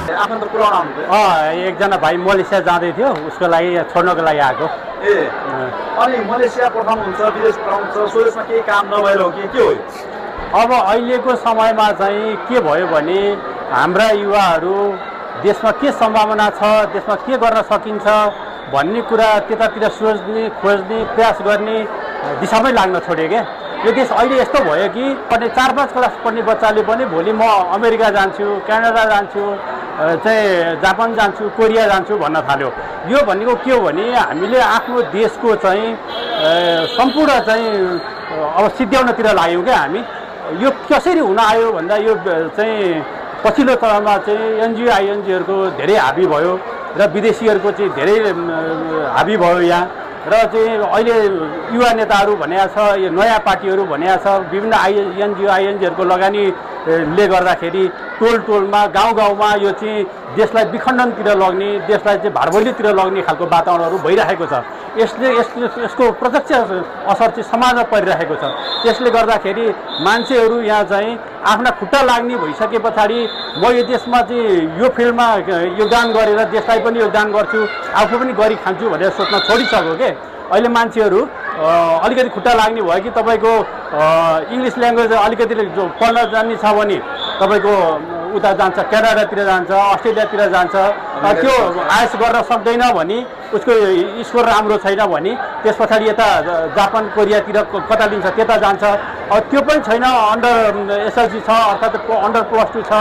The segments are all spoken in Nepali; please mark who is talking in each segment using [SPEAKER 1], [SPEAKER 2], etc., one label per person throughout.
[SPEAKER 1] आफन्त पुऱ्याउन आउनुभयो?
[SPEAKER 2] एकजना भाइ मलेसिया जाँदै थियो, उसको लागि छोड्नको लागि आएको।
[SPEAKER 1] ए अनि मलेसिया पठाउनुहुन्छ, विदेश पठाउनुहुन्छ, स्वदेशमा केही काम नभएर हो कि के हो?
[SPEAKER 2] अब अहिलेको समयमा चाहिँ के भयो भने हाम्रा युवाहरू देशमा के सम्भावना छ, देशमा के गर्न सकिन्छ भन्ने कुरा त्यतातिर सोच्ने, खोज्ने, प्रयास गर्ने दिशामै लाग्न छोड्यो क्या। यो देश अहिले यस्तो भयो कि पढ्ने 4-5 क्लास पढ्ने बच्चाले पनि भोलि म अमेरिका जान्छु, क्यानाडा जान्छु, चाहिँ जापान जान्छु, कोरिया जान्छु भन्न थाल्यो। यो भनेको के हो भने हामीले आफ्नो देशको चाहिँ सम्पूर्ण चाहिँ अब सिद्ध्याउनतिर लाग्यौँ क्या हामी। यो कसरी हुन आयो भन्दा यो चाहिँ पछिल्लो तहमा चाहिँ एनजिओ आइएनजिओहरूको धेरै हाबी भयो र विदेशीहरूको चाहिँ धेरै हाबी भयो यहाँ। र चाहिँ अहिले युवा नेताहरू भनेको छ, यो नयाँ पार्टीहरू भनेको छ, विभिन्न एनजिओ आइएनजिओहरूको लगानीले गर्दाखेरि टोल टोलमा, गाउँ गाउँमा यो चाहिँ देशलाई विखण्डनतिर लग्ने, देशलाई चाहिँ भारबैलीतिर लग्ने खालको वातावरणहरू भइरहेको छ। यसको प्रत्यक्ष असर चाहिँ समाजमा परिरहेको छ। त्यसले गर्दाखेरि मान्छेहरू यहाँ चाहिँ आफ्ना खुट्टा लाग्ने भइसके पछाडि म यो देशमा चाहिँ यो फिल्डमा योगदान गरेर देशलाई पनि योगदान गर्छु, आफू पनि गरी खान्छु भनेर सोच्न छोडिसक्यो के। अहिले मान्छेहरू अलिकति खुट्टा लाग्ने भयो कि तपाईँको इङ्ग्लिस ल्याङ्ग्वेज अलिकति पढ्न जान्ने छ भने तपाईँको उता जान्छ, क्यानाडातिर जान्छ, अस्ट्रेलियातिर जान्छ। त्यो आयस गर्न सक्दैन भने, उसको स्कोर राम्रो छैन भने त्यस पछाडि यता जापान, कोरियातिर कता लिन्छ त्यता जान्छ। त्यो पनि छैन, अन्डर एसएलसी छ अर्थात् अन्डर +2 छ,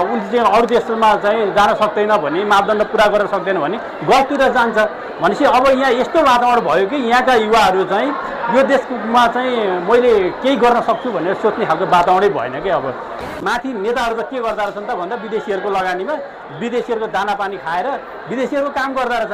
[SPEAKER 2] उसले चाहिँ अरू देशमा चाहिँ जान सक्दैन भने, मापदण्ड पुरा गर्न सक्दैन भने गल्फतिर जान्छ। भनेपछि अब यहाँ यस्तो वातावरण भयो कि यहाँका युवाहरू चाहिँ यो देशमा चाहिँ मैले केही गर्न सक्छु भनेर सोच्ने खालको वातावरणै भएन कि। अब माथि नेताहरू त के गर्दा रहेछन् त भन्दा विदेशीहरूको लगानीमा, विदेशीहरूको दाना पानी खाएर विदेशीहरूको काम गर्दा रहेछ।